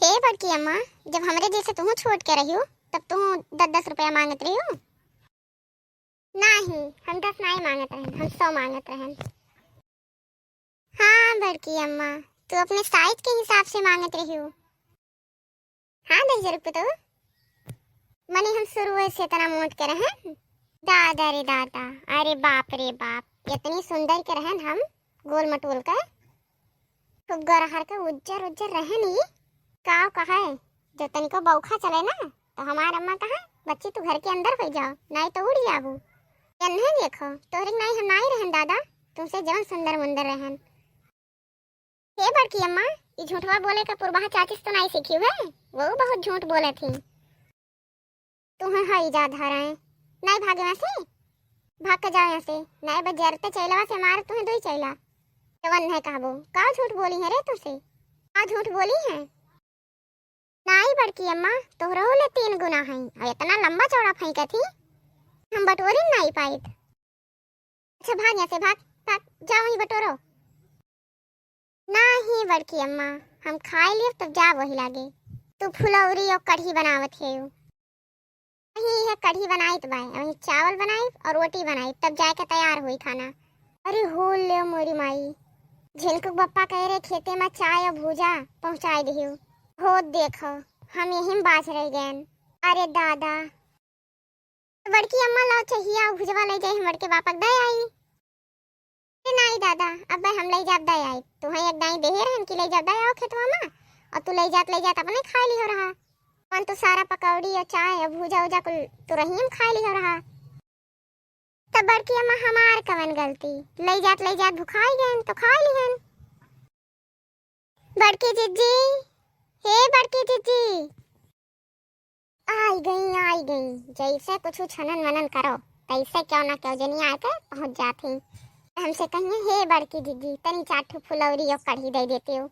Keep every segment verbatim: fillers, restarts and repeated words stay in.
हे बड़की अम्मा, जब हमरे जैसे तुहू छोट के रहियो, तब तुहू दस दस रुपया मांगत रहियो? नाही, हम दस नाही मांगत रहन, हम सौ मांगत रहन। हाँ बड़की अम्मा, तू अपने साइज के हिसाब से मांगत रहियो। हाँ दहिजर पुतऊ, मने हम शुरू से इतना मोट के रहन। दादा रे दादा, अरे बाप रे बाप, इतनी सुंदर के रहन हम, गोल मटोल के। खूब गोरहर के उज्जर उज्जर रहन ई। काव कहे, जो तनिको बौखा चले ना, तो हमार अम्मा कहे, "बच्ची तू घर के अंदर होइ जाओ, नाई तो उड़ जाबू।" एन्हे देखो, तोहरे नाई हम नाई रहन दादा, तुमसे जवन सुंदर मुंदर रहन। हे बड़की अम्मा, ई झूठवा बोले का पुरबहा चाची से तो नाई सीखी है, वो बहुत झूठ बोले थी। तुहें हई जा धराए, नाई भागे यहाँ से, भाग के जाओ यहाँ से, नाई बजरते चैलवा से मार तुहें दो ही चैला। जवन नहीं कहबो, का झूठ बोली है रे तुमसे, का झूठ बोली है? नाई बड़की अम्मा, तोहरो ले तीन गुना हई, और इतना लंबा चौड़ा फेंकत ही, हम बटोरी नाई पाइत। अच्छा भाग यहाँ से, भाग, भाग, जाओ वहीं बटोरो। नाही बड़की अम्मा, हम खाई लियो तब जा वही लागे। तू फुलौरी और कढ़ी बनावत है। वही है कढ़ी बनाइत बाय, वही चावल बनाई और रोटी बनाई, तब जाके तैयार हुई खाना। अरे हो ले मोरी माई, झिनकुक बप्पा कह रहे खेते में चाय और भूजा पहुँचाई दियो। हो देखो, हम यही में बाझ रह गए। अरे दादा, बड़की अम्मा लाओ चहिया, भुजवा ले जाई, हम बड़के बापक दे आई। अरे नाई दादा, अब्बे हम ले जाब दे आई। तुहें एक दाई देहे रहन कि ले जाब दे आओ खेतवा मा, और तू ले जात ले जात अपने खाए लिहो रहा। अपन तू सारा पकौड़ी और चाय और भूजा उजा कुल तू रही में खाए लिहो रहा। तब बड़की अम्मा हमार कवन गलती, ले जात ले जात भुखाई गए तो खाए लिहन। बड़की जिज्जी, हे बड़की जिज्जी। आई गई, आई गई। जैसे कुछ छनन मनन करो, तैसे क्यों ना क्यों जनी आके पहुँच जाती। हमसे कहिए, "हे बड़की जिज्जी, तनी चार ठो फुलौरी और कढ़ी दे देती हो,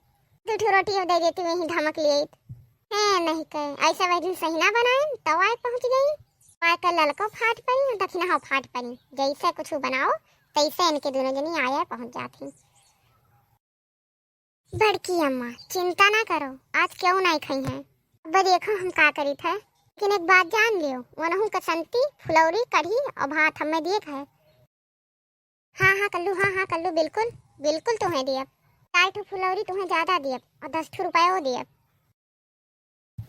दो ठो रोटी और दे देती हो, यहीं धमक लिए।" हे नहीं कहे, ऐसे वह दिन सही ना बनाए, तो आए पहुँच गई। आए का ललको फाट पड़ी और दखिनहा फाट पड़ी। जैसे कुछ बनाओ, तैसे इनके दोनों जनी आए पहुँच जाती। बड़की अम्मा, चिंता ना करो, आज क्यों नहीं खाई हैं। अब देखो हम का करी थे, लेकिन एक बात जान लियो, वनहू का संती, फुलौरी, कढ़ी और भात हमें दिए है। हाँ, हाँ, कल्लू, हाँ, हाँ, कल्लू, बिल्कुल, बिल्कुल तुम्हें दियब। चार ठो फुलौरी तुम्हें ज्यादा दियब और दस ठो रुपयो दियब।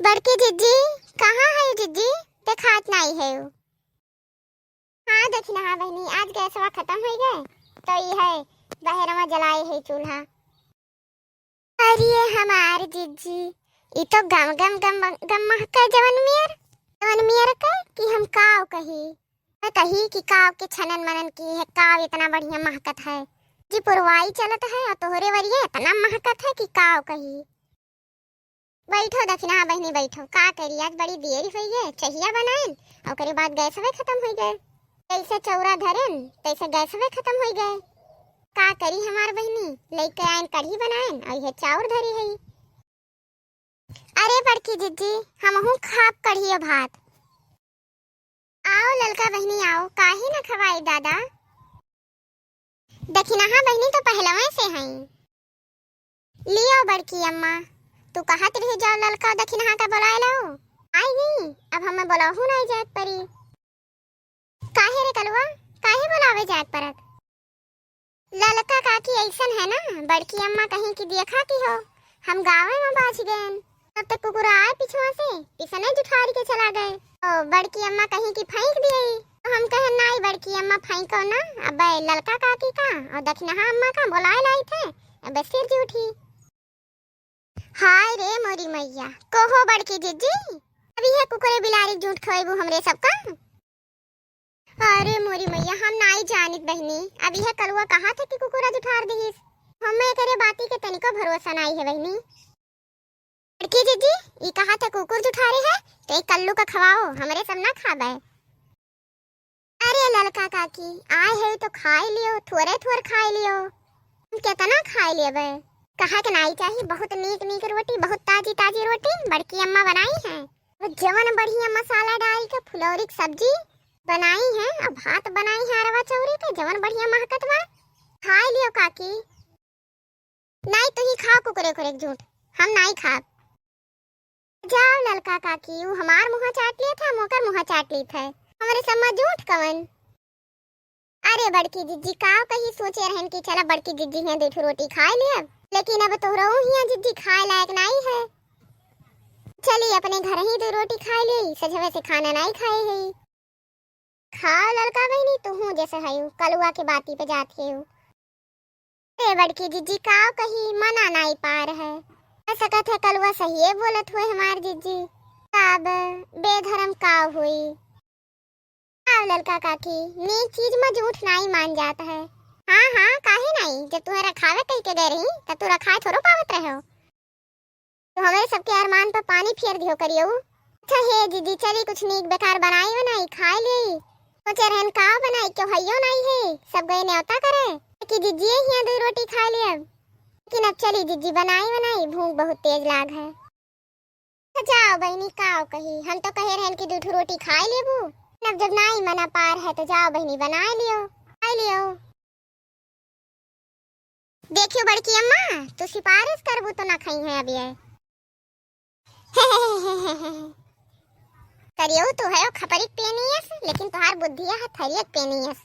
बड़की जिज्जी, कहाँ है जिज्जी? देखात नहीं है। हाँ, देखी ना, हाँ बहनी, आज गैसवा खत्म हो गए, तो ये है बहरवा जलाए है चूल्हा। अरे हमार जिज्जी, ई तो गम गम गम गम महके जवन मियर, जवन मियर के कि हम काव कही। मैं कही कि काव के छनन मनन की है, काव इतना बढ़िया महकत है। जी पुरवाई चलत है और तोहरे वरिये इतना महकत है कि काव कही। बैठो दखिनहा बहिनी, बैठो। का करी, आज बड़ी देरी होई गए, चहिया बनाएन, ओकरे बाद गैसवे खत्म होई गए। जैसे चौरा धरेन, तैसे गैसवे खत्म होई गए। का करी हमार बहिनी, लइके आएन कढ़ी बनाएन, और ये चाउर धरी है। अरे बड़की जिज्जी, हमहू खाब कढ़ियो भात। आओ ललका बहिनी आओ, काहे ना खवाई दादा? दखिनहा बहिनी तो पहलवे से हई। लियो बड़की अम्मा, तू कहत रही जाओ ललका दखिनहा का बुलाए लो। आई गई, अब हमें बुलाहू नहीं जाए परी। काहे रे कलुआ, काहे बुलावे जाए परत? ललका काकी ऐसन है ना, बड़की अम्मा कहीं की देखा की हो, हम गाँवे में बाझ गएन। तब तक कुकुर आए पिछुआ से, पिसने जुठार के चला गए। ओ, बड़की अम्मा कहीं की फेंक दिए। तो हम कहे, "नाई बड़की अम्मा फेंको ना, अबे ललका काकी का और दखिनहा अम्मा का बुलाए लाई थे, अबे सिर जी उठी।" हाय रे मोरी मैया, कहो बड़की जिज्जी, अभी है कुकुरे बिलारी जूठ खवेबू हमरे सबका? अरे मोरी मैया, हम नाई जानित बहिनी। अब यह कलुआ कहा था कि कुकुरा जुठार दिहिस। हमें एकरे बाती के तनिको भरोसा नाई है बहिनी। बड़की जिज्जी, ई कहा था कुकुर जुठारे है, तो एक कल्लू का खवाओ, हमरे सब ना खाबे। अरे ललका काकी, आए है तो खाए लियो, थोरे थोर खाए लियो। हम कितना खाए लेबे? कहा के नाई चाही, बहुत नीक नीक रोटी, बहुत ताजी ताजी रोटी बड़की अम्मा बनाई है। वो जवन बढ़िया मसाला डाल के फुलौरी के सब्जी बनाई है और भात बनाई है अरवा चौरी के, जवन बढ़िया महकत बा। खाए लियो काकी। नाई तुही खाओ कुकुरे खुरे के जूठ, हम नाई खाब। का काकी, ऊ हमार मुँह चाट लिया था, मोकर मुँह चाट ली था। हमरे सम्मा जूठ कवन। अरे बड़की जिज्जी, काव कही, सोचे रहन कि चला बड़की जिज्जी हियाँ दू ठो रोटी खाए लिया, लेकिन अब तोहरऊ हियाँ जिज्जी खाए लायक नाई है। चली अपने घर ही दू रोटी खाए ली, सझवे से खाना नाई खाए है। खाओ ललका बहिनी, तुहूँ जैसे हयू, कलुआ के बाती पे जात हेऊ। ए बड़की जिज्जी, काव कही, मना नाई पार है। हो सकत है कलुआ सहिए बोलत हुए हमार जिज्जी। अब बेधर्म काव हुई। काव ललका काकी, नीक चीज में जूठ नाई मान जात है। हाँ, हाँ, काहे नाई? जब तुहरा खावे कही के गए रही, तब तू रखाए थोड़ो पावत रहे हो। तो हमरे सबके अरमान पर पानी फेर दियो करियो। अच्छा हे जिज्जी, चली कुछ नीक बेकार बनाई बनाई खाए ली। सोचे रहन का बनाई, क्यों हइयो नाई है, सब गए न्योता करे कि जिज्जी हियाँ दू रोटी खाए ली अब। लेकिन अब चली जिज्जी बनाई बनाई, भूख बहुत तेज लाग है। तो जाओ बहिनी, काव कही, हम तो कहे रहन कि दू ठो रोटी खाए लेबू, अब जब नाई मना पार है तो जाओ बहिनी बनाए लियो, खाए लियो। देखियो बड़की अम्मा, तू सिफारिश करबू तो ना खाई है अब ये। करियो तू है खपरिक पेनियस, लेकिन तुहार बुद्धिया है थरियक पेनियस।